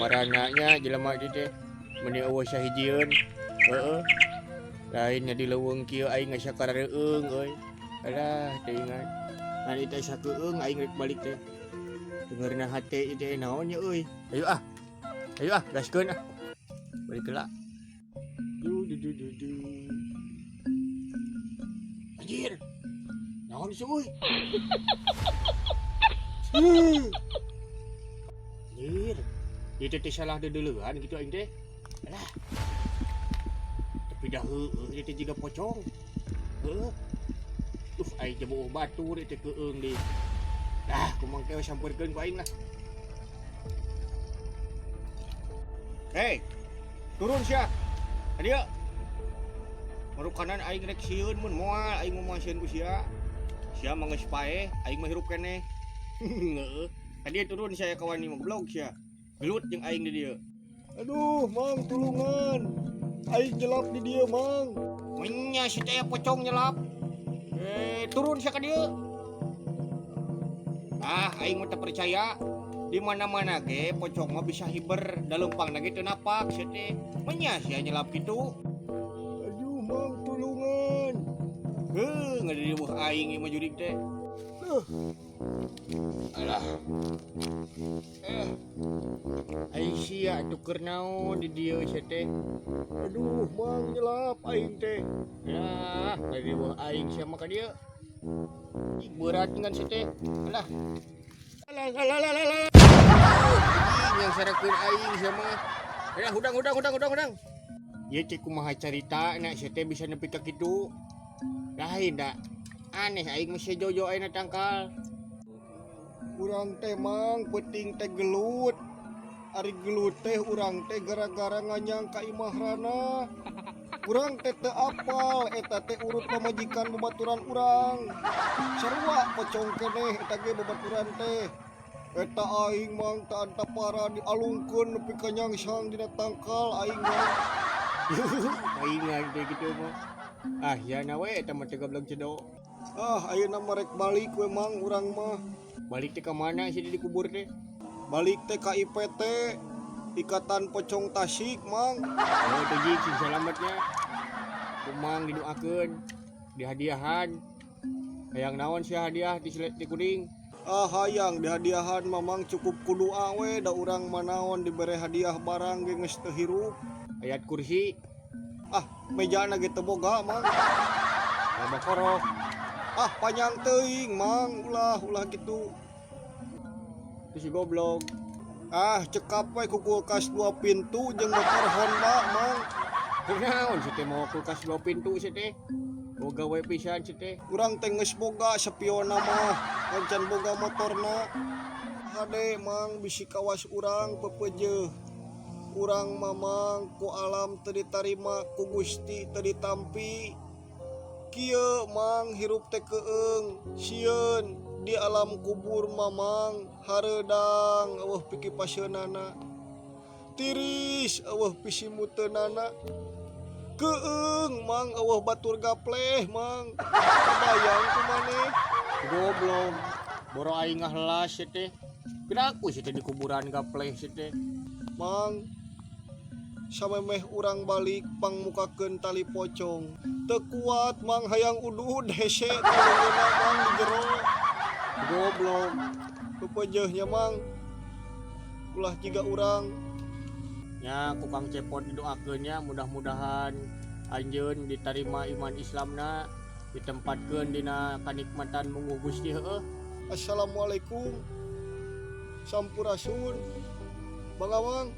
Marana nya jelema ieu teh. Meni euweuh sahijieun. Heeh. Lain nya di leuweung kieu aing asa karareueung euy. Alah, teu ingat. Ngan ieu teh sakeueung aing rek balik teh. Dengeurna hate ieu teh naon nya euy. Ayo ah. Ayo ah, gaskeun ah. Balik heula. Du du du du du. Anjir. Naon sih euy? Anjir. Ieu teh salah deudeulean kitu aing teh. Alah. Tapi dah heueuh ieu teh jiga pocong. Heueuh. Duh, aing teh beuh batur ieu teh keueung deui. Dah, kumaha teh sampeurkeun ku aing lah. Hei, turun sia. Ka dieu. Marukanan aing rek sieun mun moal aing mah sieun ku sia. Sia mah geus paeh, aing mah hirup keneh. Heueuh. Ka dieu turun sia kawan ni mah goblok sia. Gelut jeung aing di dieu. Aduh, Mang, tulungan. Aing nyelap di dieu, Mang. Nya si teh pocong nyelap. Eh, turun sia ka dieu. Ah, aing mah teu percaya. Di mana-mana ge pocong mah bisa hiber, da leumpangna ge teu napak sia teh. Menya sia nyelap kitu. Aduh, Mang, tulungan. Heuh, ngadiriweuh aing ieu mah jurig teh. Duh. Alah. Ai sia atuh keur naon di dieu sia teh? Aduh, Mang, nyelap aing teh. Lah, ngadiriweuh aing sia mah ka dieu. Ih, berat dengan sia teh. Alah. Alah, alah, alah, alah. Anjing yang sarakeun aing sia mah. Alah, hudang, hudang, hudang, hudang, hudang. Ieu teh kumaha carita na sia teh bisa nepi ka kitu? Lain da. Aneh aing mah sia jojo ayeuna tangkal. Urang teh, Mang, peuting teh gelut. Ari gelut teh urang teh gara-gara nganyang ka imah rana. Urang teh teu apal eta teh urut pamajikan babaturan urang. Sarua pocong keneh eta ge babaturan teh. Eta aing, Mang, teu antapara dialungkeun nepi ka nyangsang dina tangkal aing, Mang. Paingan teh kitu mah. Ah, ya na we eta mah teh goblok cedo. Ah, ayeuna mah rek balik we, Mang, urang mah. Balik teh ka mana sih dikubur teh? Balik teh ka IPT, Ikatan Pocong Tasik, Mang. Oh, teh jik sing salametnya. Kumang didoakeun, dihadiahan. Hayang naon sia hadiah di silet di kuring? Ah, hayang dihadiahan Mamang cukup ku doa we da urang mah naon dibere hadiah barang ge geus teu hirup. Ayat kursi. Ah, mejana ge teu boga, Mang. Al-Baqarah. Ah, panjang teuing, Mang, ulah ulah kitu. Itu si goblok. Ah, cekap we ku kulkas 2 pintu jeung motor Honda, Mang. Kunaon si teh mau kulkas 2 pintu si teh? Boga we pisan si teh. Urang teh geus boga spionna mah, ngan boga motorna. Hade, Mang, bisi kawas urang pepeujeuh. Urang mamang ku alam teu ditarima ku Gusti teu ditampi. Kieu, Mang, hirup teh keueung, sieun di alam kubur mamang hareudang eueuh pikipaseunana. Tiris eueuh pisimuteunana. Keueung, Mang, eueuh batur gapleh, Mang. Kabayang ku maneh. Goblok. Boro aing ngahelas sia teh. Piraku sia teh di kuburan gapleh sia teh. Mang, samemeh urang balik pangmukakeun tali pocong. Teu kuat, Mang, hayang udud hese tulugeuna, Mang, di jero. Goblok. Pepeujeuh nya, Mang. Ulah jiga urang. Nya ku Kang Cepot didoakeun nya mudah-mudahan anjeun ditarima iman Islamna, ditempatkeun dina kanikmatan mungguh Gusti heueuh. Assalamualaikum. Sampurasun. Bang Awang.